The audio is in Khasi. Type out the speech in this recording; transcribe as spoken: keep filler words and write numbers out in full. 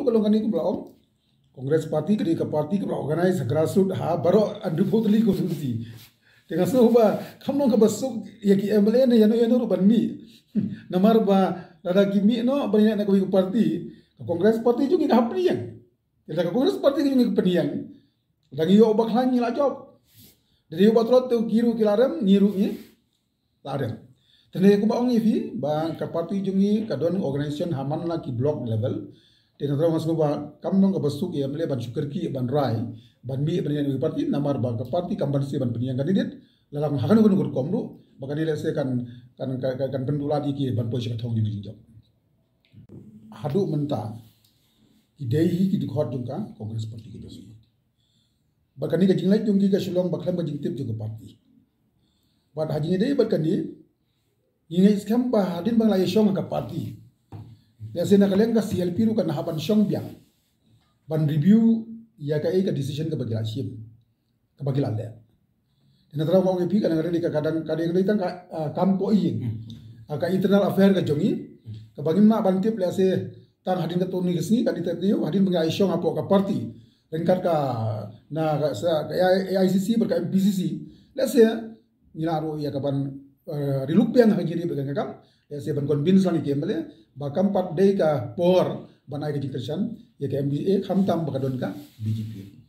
Ka long kane kumba la ong, Congress Party ka dei ka party kaba la organize ha grassroots ha baroh hynriewphew tylli ki constituency. Te nga sngew ba kam long kaba suk ïa ki M L A ne ïano ïano ruh ban mih. Namar ba lada ki mih noh ban ïa na kawei ka party, ka Congress Party jong ngi ka hap pynïeng. Lada ka Congress Party ka jong ngi ka pynïeng, lada ngi ïoh bakhlaiñ ngi la jop. Lada ïoh ba tlot te ki ruh ki la rem, ngi ruh ngi la rem. Te ne kumba ong ïa phi ba ka party jong ngi ka don organization ha man la ki block level. Te na thaw nga sngew ba kam long kaba suk ïa M L A ban shu kyrkieh ban rai ban mih ban ïa na kawei ka party, namar ba ka party kam banse ban pynïeng candidate. La long ha kano kano ka rukom ruh ba kane lehse kan kan kan kan pynduh lad ïa ki ban poi sha ka thong jong ka jingjop. Haduh mynta ki dei hi ki dkhot jong ka Congress Party ka jong ngi. Bad kane ka jingleit jong ki ka shu long ba khlem ka jingtip jong ka party. Bad ha jingïadei bad kane ngi ngeit skhem ba hadien ba ngi la ïashong ha ka party, lehse na ka liang ka C L P ruh kan hap ban shong biang ban review ïa kaei ka decision kaba ki la shim, kaba ki la leh. Te na thaw nga ong ïa phi, ka dang ready, ka dang, ka dang ready tang ka, ah, kam poh ïing. Ah, ka internal affair ka jong ngi, kaba ngim lah ban tip lehse tang hadien katto katne ka sngi, ka dei te hadien ba ngi la ïashong hapoh ka party ryngkat ka, na ka, sa, ka A I C C bad ka M P C C. Lehse ngi lah ruh ïa ka ban, eh, riluk biang ha ka jingïadei bad ka kam, lehse ban convince lang ïa ki M L A ba kam pat dei ka por ban ai ka jingkyrshan ïa ka M D A, khamtam ba ka don ka B J P.